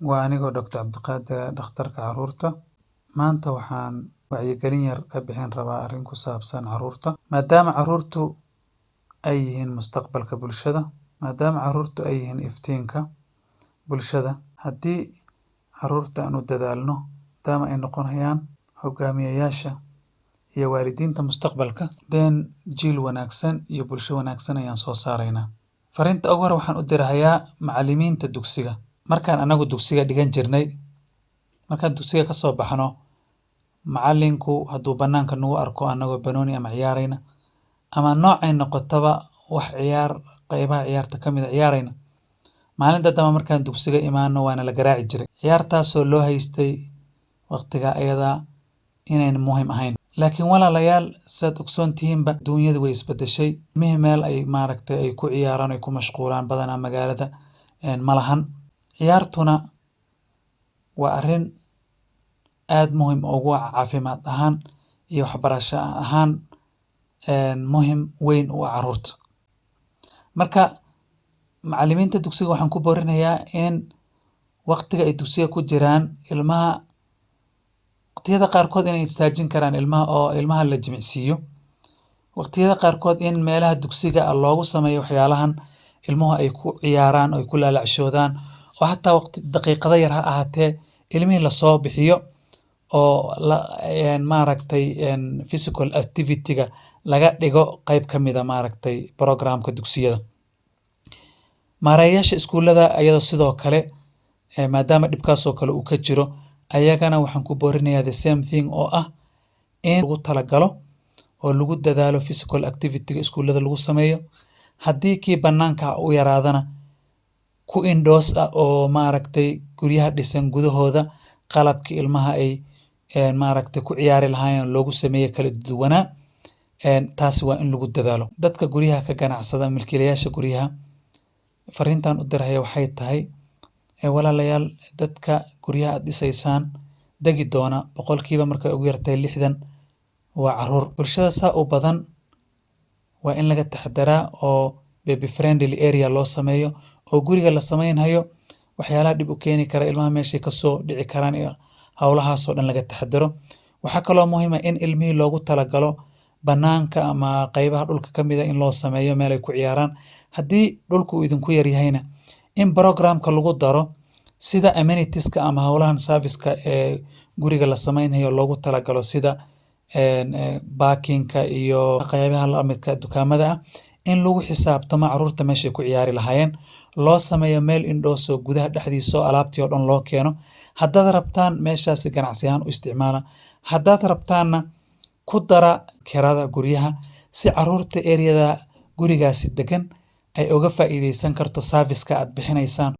Waa anigoo Dr. Cabdiqaadir ah, dhakhtarka carruurta. Maanta waxaan wacyigelin yar ka bixin rabaa arrin ku saabsan carruurta. Maadaama carruurtu ay yihiin mustaqbalka bulshada, maadaama carruurtu ay yihiin iftiinka bulshada, haddii carruurta aan u dadaalno, maadaama ay noqonayaan hogaamiyayaasha iyo waalidiinta mustaqbalka, then jiil wanaagsan iyo bulsho wanaagsan ayaan soo saaraynaa. Fariinta ugu hore waxaan u dirahayaa macallimiinta dugsiga. Markaan anagu dugsiga dhigan jirnay, markaan dugsiga ka soo baxno, macallinku hadduu bannaanka nagu arko anagoo banooni ama ciyaarayna, ama noocay noqotaba wax ciyaar qaybaha ciyaarta ka mid ah ciyaarayna, maalinta dambe markaan dugsiga imaano waana la garaaci jiray. Ciyaartaasoo loo haystay waqtiga ayada inayn muhiim ahayn. Laakiin walaalayaal, saad ogsoon tihiinba, dunyadu way isbedeshay. Ilmihii meel ay maaragtay ay ku ciyaaraan, ay ku mashquulaan badanaa magaalada ma lahan. Ciyaartuna waa arrin aad muhiim ugu ah caafimaad ahaan iyo waxbarasho ahaan, muhiim weyn u ah carruurta. Marka macallimiinta dugsiga waxaan ku boorinayaa in waqtiga ay dugsiga ku jiraan ilmaha, waqtiyada qaarkood inay istaajin karaan ilmaha oo ilmaha la jimicsiiyo. Waqtiyada qaarkood in meelaha dugsiga loogu sameeyo waxyaalahan ilmuhu ay ku ciyaaraan oo ay ku lalacshoodaan, oo xataa waqti daqiiqado yar ha ahaatee ilmihii lasoo bixiyo oo la maaragtay physical activity-ga laga dhigo qayb ka mid ah maaragtay programka dugsiyada. Maareeyaasha iskuulada ayada sidoo kale, maadaama dhibkaas oo kale uu ka jiro, ayagana waxaan ku boorinayaa the same thing, oo ah in lagu talagalo oo lagu dadaalo physical activity-ga iskuulada lagu sameeyo. Haddii kii bannaanka u yaraadana, ku indoors ah oo maaragtay guryaha dhisan gudahooda qalabki ilmaha ay maaragtay ku ciyaari lahaayeen loogu sameeye kala duwanaa, taasi waa in lagu dadaalo. Dadka guryaha ka ganacsada, milkiilayaasha guryaha, fariintan u diraya waxay tahay: walaalayaal, dadka guryaha aad dhisaysaan degi doona boqolkiiba markay ugu yartahay 60 waa caruur. Bulshada saa u badan waa in laga taxadaraa oo baby friendly area loo sameeyo, oo guriga la sameynhayo waxyaalaha dhib u keeni kara ilmaha, meeshay kasoo dhici karaan iyo howlahaasoo dhan laga taxadaro. Waxaa kaloo muhiim ah in ilmihii loogu talagalo banaanka ama qaybaha dhulka ka mid ah in loo sameeyo meel ay ku ciyaaraan. Haddii dhulku uu idinku yaryahayna, in programka lagu daro sida amenitiska ama howlahan serviceka ee guriga la sameynhayo loogu talagalo, sida parkingka iyo qaybaha lamidka dukaamada ah, in lagu xisaabtamo caruurta meeshay ku ciyaari lahaayeen, loo sameeyo meel indoors oo gudaha dhexdiisa oo alaabtii oo dhan loo keeno. Haddaad rabtaan, meeshaasi ganacsi ahaan u isticmaala. Haddaad rabtaanna, ku dara kirada guryaha, si caruurta areada gurigaasi degan ay uga faa'iideysan karto serviceka aad bixinaysaan.